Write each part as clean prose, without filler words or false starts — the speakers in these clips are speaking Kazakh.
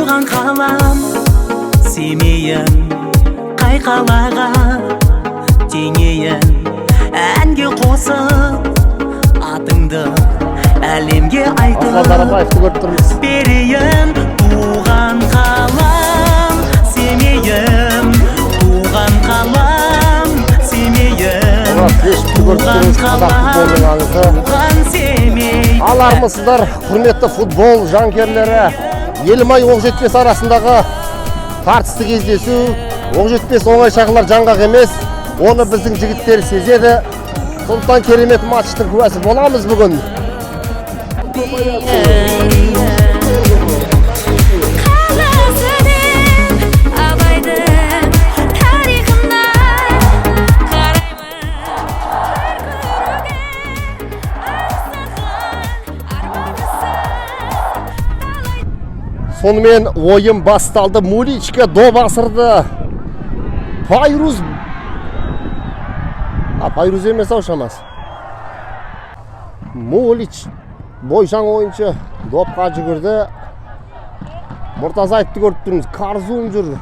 Туған қалам Семейім, қай қалаға теңейін? Әнге қосып атыңды әлемге Аслан айтып Дарабаевты көріп тұрмыз. берейін. Туған қалам Семейім, туған қалам Семейім, Мұрат Тлешевті көріп туған тұрмыз, қазақ қалам, футболының аңызы. туған Семей. Ал армысыздар, құрметті футбол жанкүйерлері! Елімай Оқжетпес арасындағы тартысты кездесу. Оқжетпес оңай шағылар жаңғақ емес, оны біздің жігіттер сезеді. Сондықтан керемет матчтың куәсі боламыз бүгін. Қаласы деп Абайдың тарихына қараймын, бір көруге аңсаған арманысы талай. Сонымен ойын басталды. Муличка доп асырды. Пайруз. А, Пайруз емес ау шамасы. Мулич бойшаң ойыншы допқа жүгірді. Мұртазаевты көріп тұрмыз. Карзун жүр.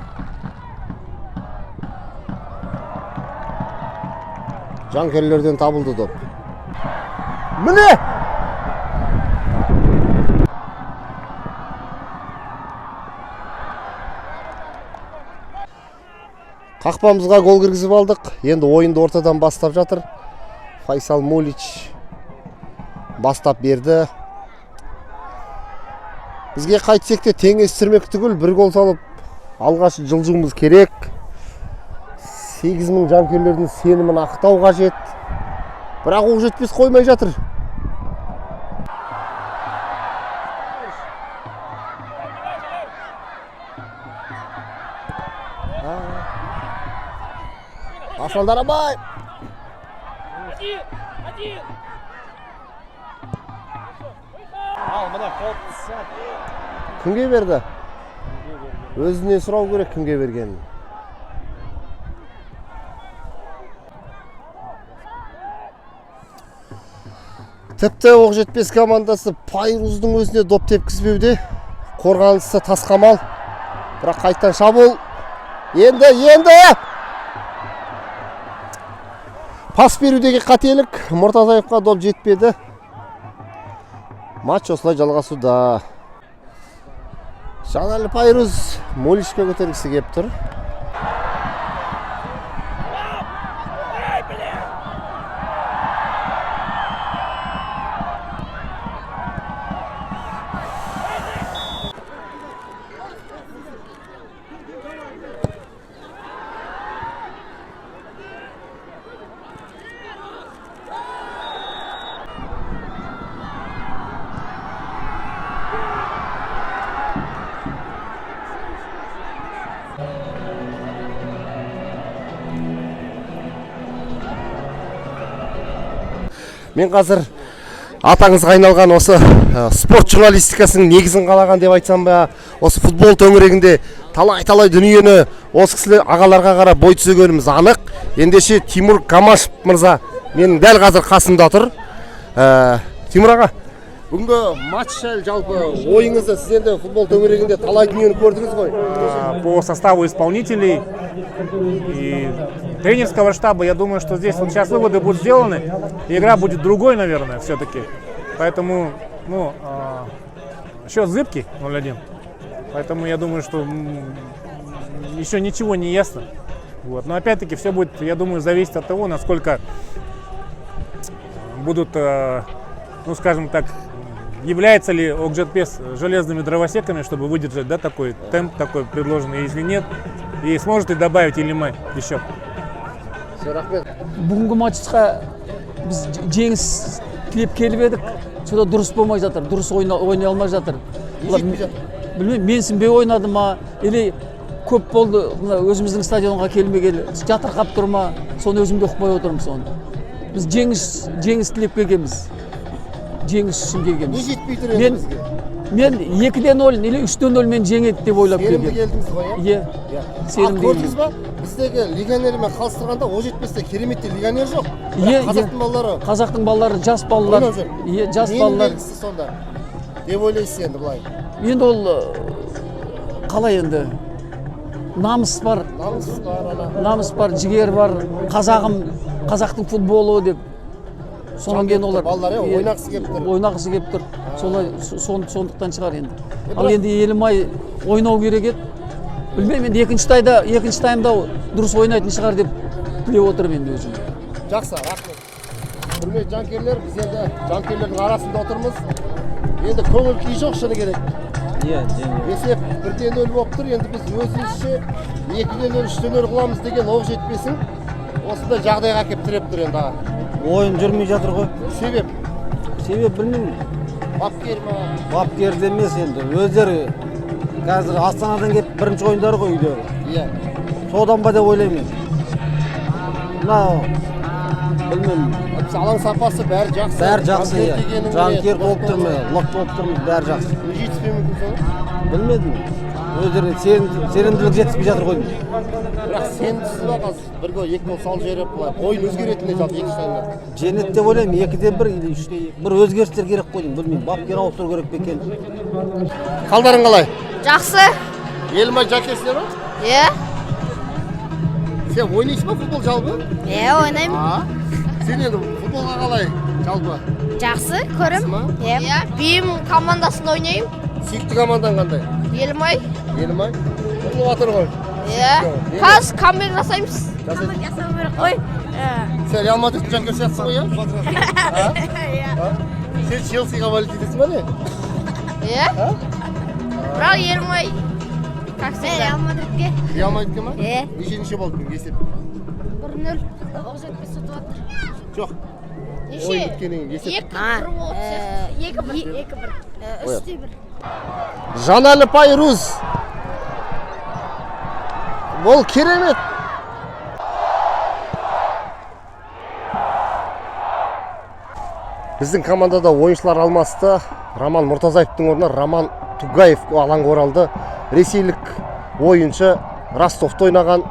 Жанкүйерлерден табылды доп. Міне! Қақпамызға гол кіргізіп алдық. Енді ойынды ортадан бастап жатыр. Файсал Мулич бастап берді. Бізге қайтсек те теңестірмек түгіл, бір гол салып алғаш жылжуымыз керек. 8000 жанкүйерлердің сенімін ақтау қажет. Бірақ Оқжетпес қоймай жатыр. Аслан Дарабаев. Ал міне, қауіпті сәт. Кімге берді? Өзінен сұрау керек кімге бергенін. Тіпті Оқжетпес командасы Пайруздың өзіне доп тепкізбеуде. Қорғанысы тасқамал. Бірақ қайттан шабуыл. Енді, енді! Пас берудегі қателік. Мұртазаевқа доп жетпеді. Матч осылай жалғасуда. Жанәлі Пайруз Муличке көтергісі келіп тұр. Мен қазір атаңызға айналған осы спорт журналистикасының негізін қалаған деп айтсам ба, осы футбол төңірегінде талай-талай дүниені осы кісілер ағаларға қарап бой түзегеніміз анық. Ендеше Тимур Камашев мырза менің дәл қазір қасымда тұр. Тимур аға, бүгінгі матч жайлы жалпы ойыңызды, сіз енді футбол төңірегінде талай дүниені көрдіңіз ғой. По составу исполнителей и тренерского штаба, я думаю, что здесь вот сейчас выводы будут сделаны, и игра будет другой, наверное, все-таки. Поэтому, ну, счет зыбкий 0-1. Поэтому я думаю, что еще ничего не ясно. Вот. Но опять-таки все будет, я думаю, зависеть от того, насколько будут, ну, скажем так, является ли Окжетпес железными дровосеками, чтобы выдержать, да, такой темп, такой предложенный, если нет, и сможет ли добавить Елимай еще. Все, рахмет. Бүгінгі матчқа біз жеңіс тілеп келіп едік, сонда дұрыс болмай жатыр, дұрыс ойнай алмай жатыр. Не жетпей жатыр? Білмеймін, менсінбей ойнады ма, или көп болды мына өзіміздің стадионға келмегелі жатырқап тұр ма, соны өзім де ұқпай отырмын соны. Біз жеңіс тілеп келгенбіз, жеңіс үшін келгенбіз. Не жетпей тұр енді бізге? Мен 2-0 или 3-0 мен жеңеді деп ойлап Сенімді келгенмін. келдіңіз ғой, иә? Иә. Иә. Сенімді Ал көрдіңіз келгенмін. ба? Біздегі легионермен салыстырғанда Оқжетпесте кереметтей легионер жоқ. Бірақ Иә, қазақтың иә. балалары Қазақтың балалары, жас балалар. ойнап жүр. Иә, жас Ненің балалар. белгісі сонда деп ойлайсыз енді былай? Енді ол Қалай енді, намыс бар. Намыс бар ана. Намыс бар, жігер бар, қазағым, қазақтың футболы деп. Содан кейін олар Балалар, иә, Иә, ойнағысы келіп тұр. Ойнағысы келіп тұр. Солай, сондықтан шығар енді. Ал енді Елімай ойнау керек еді. Білмеймін енді, екінші таймда дұрыс ойнайтын шығар деп тілеп отырмын енді өзім. Жақсы, рахмет. Құрметті жанкүйерлер, біз енді жанкүйерлердің арасында отырмыз. Енді көңіл күй жоқ, шыны керек. Иә, жеңіл. Есеп 1-0 болып тұр. Енді біз өзімізше 2-0, 3-0 қыламыз деген оқ жетпесін. Осындай жағдайға әкеп тіреп тұр енді, аға. Ойын жүрмей жатыр ғой. Себеп? Себеп білмеймін. Бапкер ма? Бапкер де емес енді. Өздері қазір Астанадан келіп бірінші ойындары ғой үйдегі. Содан ба деп ойлаймын енді. Мынау білмеймін. Біз алаң сапасы бәрі жақсы. Бәрі жақсы, Жанкүйер иә. дегенің Жанкүйер не? болып тұр міне, лық болып тұрмыз, бәрі жақсы. Не жетіспеуі мүмкін соны? Білмедім. Өздеріне сенімділік жетіспей жатыр ғой деймін. Бірақ сенімсіз ба қазір? Бір гол, екі гол салып жіберіп, былай ойын өзгеретіндей жалпы екінші таймда. Жеңеді деп ойлаймын, 2-1 или 3-2. Бір өзгерістер керек қой деймін, білмеймін. Бапкер ауыстыру керек пе екен? Қалдарың қалай? Жақсы. Елімай жанкүйерсіңдер ма? Иә. Сен ойнайсың ба футбол жалпы? Иә, ойнаймын. А? Сен енді футболға қалай жалпы? Жақсы, көрем. Жақсы ма? Иә. Бейім командасында ойнаймын. Сүйікті командаң қандай? Елімай. Елімай? Ұтылып жатыр ғой. Иә. Қазір камбэк жасаймыз. Жасайсың. Жасау керек қой. Сен Реал Мадридтің жанкүйері сияқтысың ғой, иә? Иә. А? Сен Челсиға болеть етесің ба не? Иә. Бірақ Елімай как всегда. Реал Мадридке. Реал Мадридке ма? Иә. Неше неше болды бүгін есеп? 1-0. Оқ жетпес ұтып жатыр. Жоқ. Неше? Ойын біткеннен кейін есеп. 2-1 болып сияқты. 2-1. 2-1. 3-1. Жанәлі Пайруз. Бұл керемет. Біздің командада ойыншылар алмасты. Роман Мұртазаевтың орнына Роман Тугаев алаңға оралды. Ресейлік ойыншы, Ростовта ойнаған.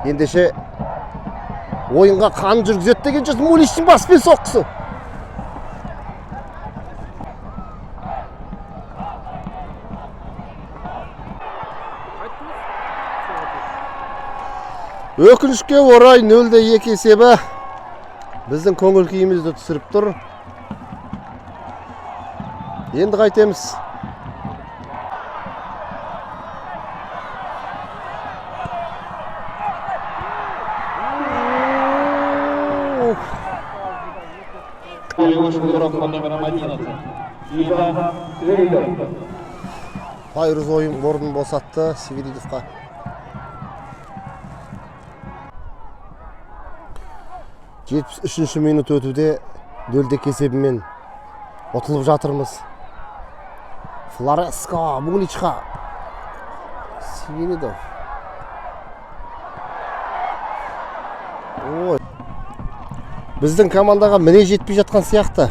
Ендеше ойынға қан жүргізеді деген сөз. Муличтің баспен соққысы. Өкінішке орай 0-2 есебі біздің көңіл күйімізді түсіріп тұр. Енді қайтеміз? Вышел игрок под номером 11. Иван Свиридов. Пайруз ойын орнын босатты Свиридовқа. 73-минут өтуде, 0-2 есебімен ұтылып жатырмыз. Флореско Муличқа. Свиридов. Ой. Біздің командаға міне жетпей жатқан сияқты.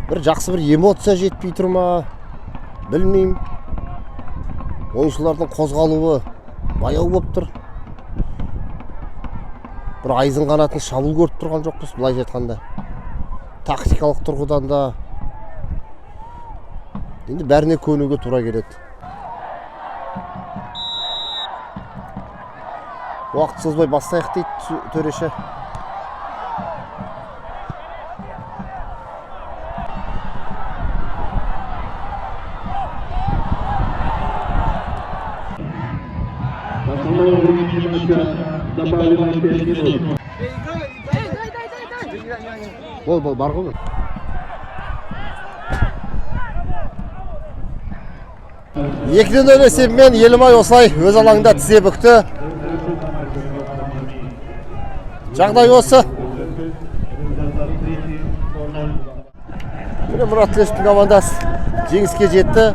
Бір жақсы бір эмоция жетпей тұр ма? Білмеймін. Ойыншылардың қозғалуы баяу болып тұр. Бір айызын қанатын шабуыл көріп тұрған жоқпыз, былайша айтқанда. Тактикалық тұрғыдан да енді бәріне көнуге тура келеді. Уақыт созбай бастайық дейді төреші. Основное время матча добавлено 5 минут. Бол, бол, бар ғой. 2-0 есебімен Елімай осылай өз алаңында тізе бүкті. Жағдай осы. Міне, Мұрат Тілешовтің командасы жеңіске жетті.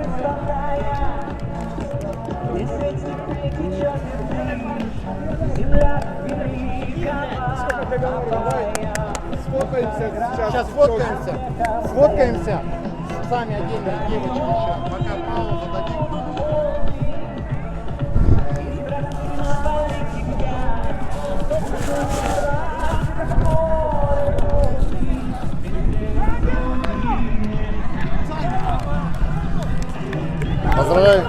Сейчас сфоткаемся. Сфоткаемся. Сами отдельно девочки сейчас. Пока паузу дадим. Поздравляю.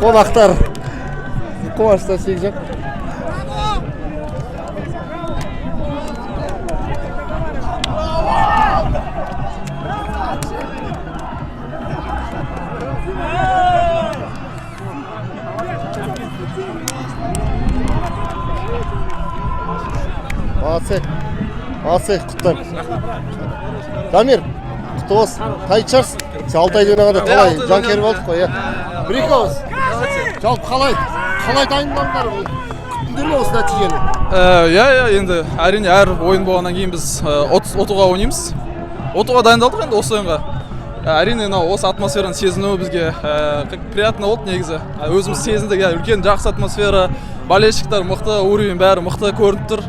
Қонақтар қуанышта шек жоқ. Молодцы. Молодцы, құттықтаймын. Дамир, құтты болсын. Тайт шығарсың. Сен 6 ай ойнағанда қалай жанкүйер болдық қой, иә. Бір екі ауыз. Жалпы қалай дайындалдыңдар? Күттіңдер ме осы нәтижені? Иә, енді әрине, әр ойын болғаннан кейін біз ұтуға ойнаймыз. Ұтуға дайындалдық енді осы ойынға. Әрине, мынау осы атмосфераны сезіну бізге как приятно болды негізі. Өзіміз сезіндік, иә, үлкен жақсы атмосфера, болельщиктар мықты, уровень бәрі мықты көрініп тұр.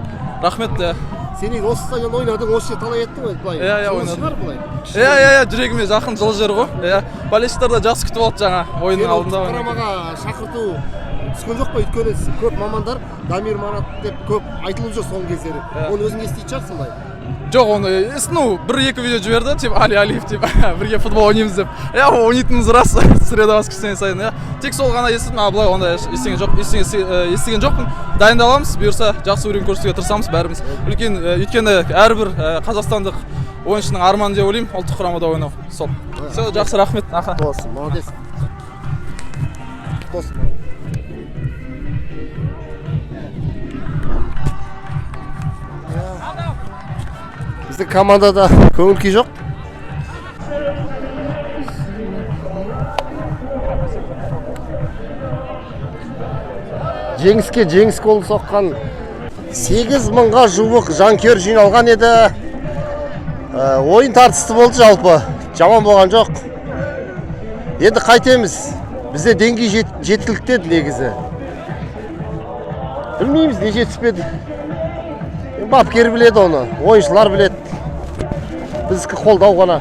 Рахмет, иә. Сен негізі осы стадионда ойнадың, осы жерде талай еттің ғой былай. Иә, Жылы ойнадым. Шығар былай. Иә, жүрегіме жақын, жылы жер ғой. Иә, болельщиктар да жақсы күтіп алды жаңа ойынның Сені алдында. ұлттық құрамаға шақырту түскен жоқ па? Өйткені көп мамандар Дамир, Марат деп көп айтылып жүр соңғы кездері. Оны өзің еститін шығарсың былай. Жоқ, оны ну, бір екі видео жіберді, типа Али Алиев деп, бірге футбол ойнаймыз деп. Иә, ойнайтынымыз рас, среда, воскресенье сайын, иә. Тек сол ғана естідім, а былай ондай ештеңе жоқ, ештеңе естіген жоқпын. Дайындаламыз, бұйырса, жақсы уровень көрсетуге тырысамыз бәріміз. Үлкен, өйткені әрбір қазақстандық ойыншының арманы деп ойлаймын, ұлттық құрамада ойнау. Сол. Все, жақсы, рахмет. Аха. Болсын, молодец. Болсын. Біздің командада көңіл күй жоқ. Жеңіске жеңіс голын соққан 8 мыңға жуық жанкүйер жиналған еді. Ойын тартысты болды жалпы. Жаман болған жоқ. Енді қайтеміз? Бізде деңгей жеткілікті еді негізі. Білмейміз, не жетіспеді. Енді бапкер біледі оны, ойыншылар біледі. Біздікі қолдау ғана.